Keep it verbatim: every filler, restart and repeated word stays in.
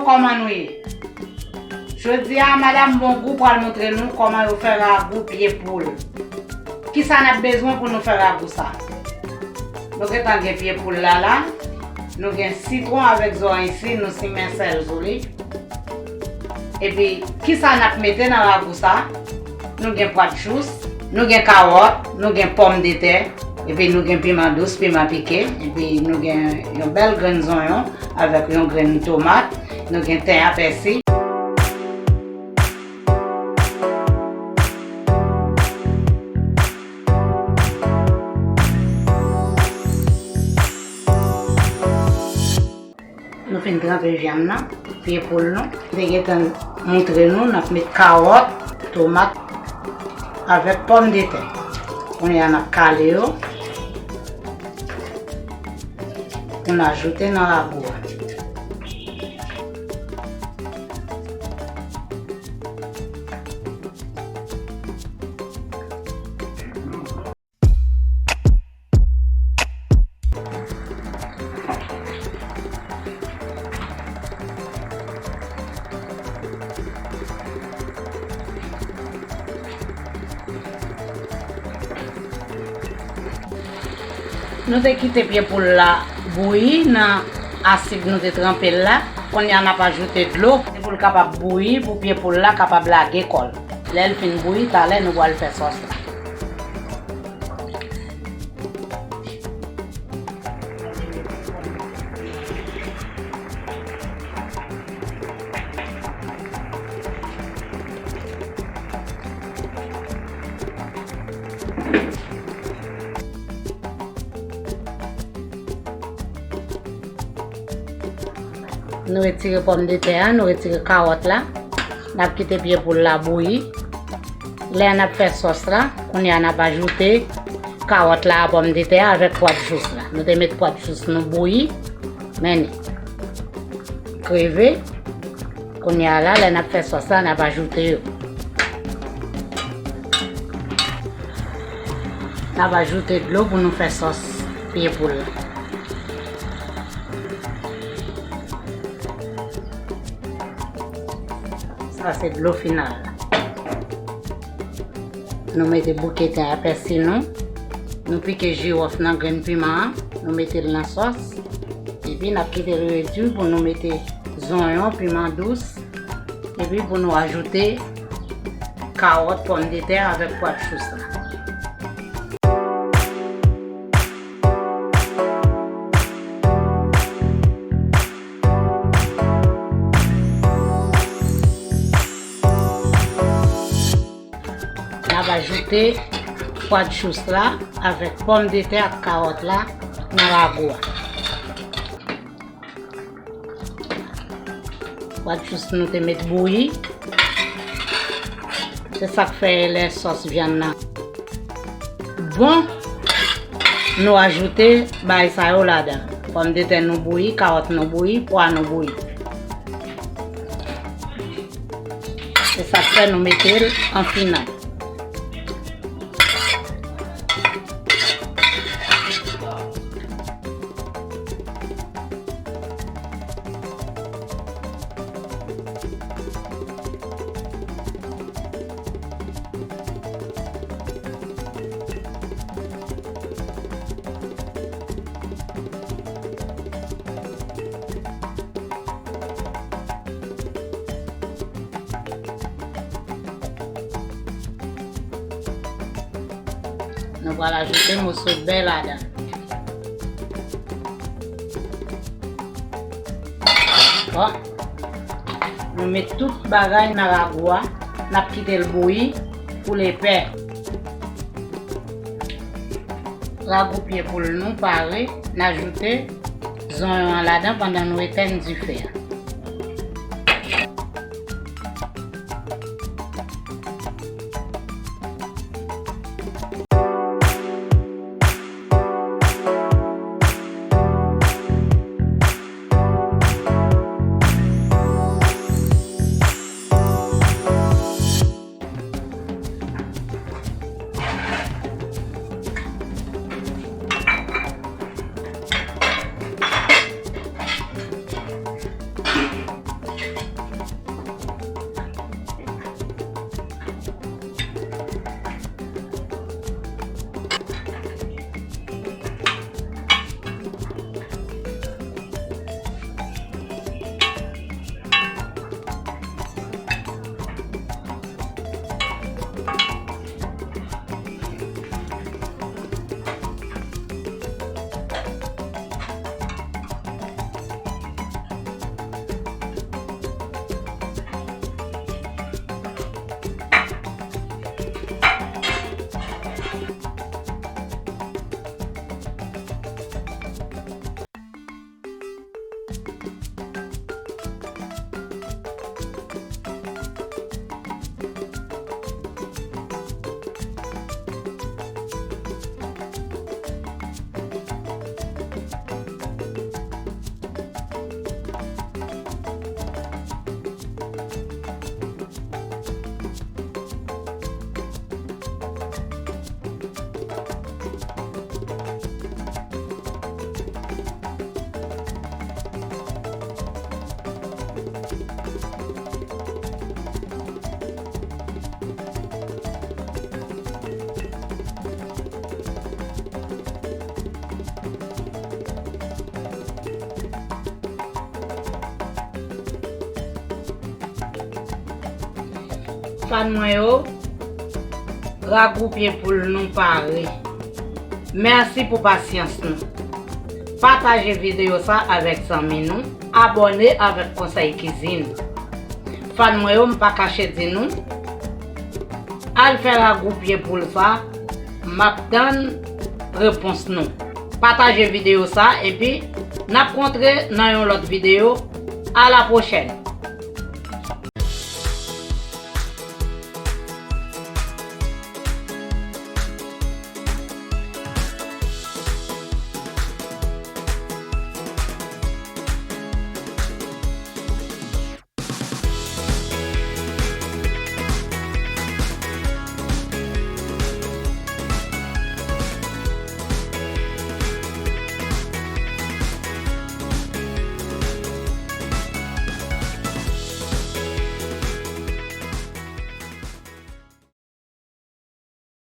Kòman nou ye? Jodi a, Madam Bongou pral montre nou kòman yo fè ragou pye poul. Kisa n ap bezwen pou nou fè ragou sa? Nou gentan gen pye poul la la. Nou gen sitwon avèk zoranj si nou simen sèl sou li. Epi, kisa n ap mete nan ragou sa? Nou gen pwat chous, nou gen kawòt, nou gen pòmdetè, epi nou gen piman dous, piman pike, epi nou gen yon bèl grenn zonyon avèk yon grenn tomat, nou gen ten a pèsi. Nou fin tranpe vyann nan, pye poul nou. M te gentan montre nou, n ap met kawòt, tomat, avèk pòmdetè. Kounye a, n ap kale yo pou n ajoute nan ragou a. Nou te kite pye poul la bouyi nan asid nou te tranpe l la. Kounye a n ap ajoute dlo pou l kapab bouyi, pou pye poul la kapab lage kò l. Lè l fin bouyi, talè nou pral fè sòs la. Nou retire pòmdetè a, nou retire kawòt la. N ap kite pye poul la bouyi. Lè n ap fè sòs la, kounye a n ap ajoute kawòt la a, pòmdetè a avèk pwat chous la. Nou te met pwat chous nou bouyi, men li kreve. Kounye a la, lè n ap fè sòs la, n ap ajoute yo. N ap ajoute dlo pou nou fè sòs pye poul la. Sa se dlo final la. Nou mete bouke ten a pèsi nou. Nou pike jiwòf nan grenn piman an. Nou mete l nan sòs. Epi n ap kite l redi pou nou mete zonyon, piman dous. Epi pou nou ajoute kawòt, pòmdetè avèk pwat chous la. N ap ajoute pwat chous la avèk pòmdetè ak kawòt la nan ragou a. Pwat chous nou te met bouyi. Se sa k fè lè sòs vyann nan bon, nou ajoute bagay sa yo ladan. Pòmdetè nou bouyi, kawòt nou bouyi, pwa nou bouyi. Se sa k fè nou mete l an final. Nou pral ajoute moso bè ladan. Bon. Nou met tout bagay nan ragou a. N ap kite l bouyi pou l epè. Ragou pye poul nou pare. N ajoute zonyon an ladan pandan nou etèn dife a. Fan mwen yo, ragou pye poul nou pare. Mèsi pou pasyans nou. Pataje videyo sa avèk zanmi nou. Abòne avèk Konsèy Kizin. Fan mwen yo, m pa kache di nou, al fè ragou pye poul sa, m ap tann repons nou. Pataje videyo sa, epi n ap kontre nan yon lòt videyo. A la pwochèn!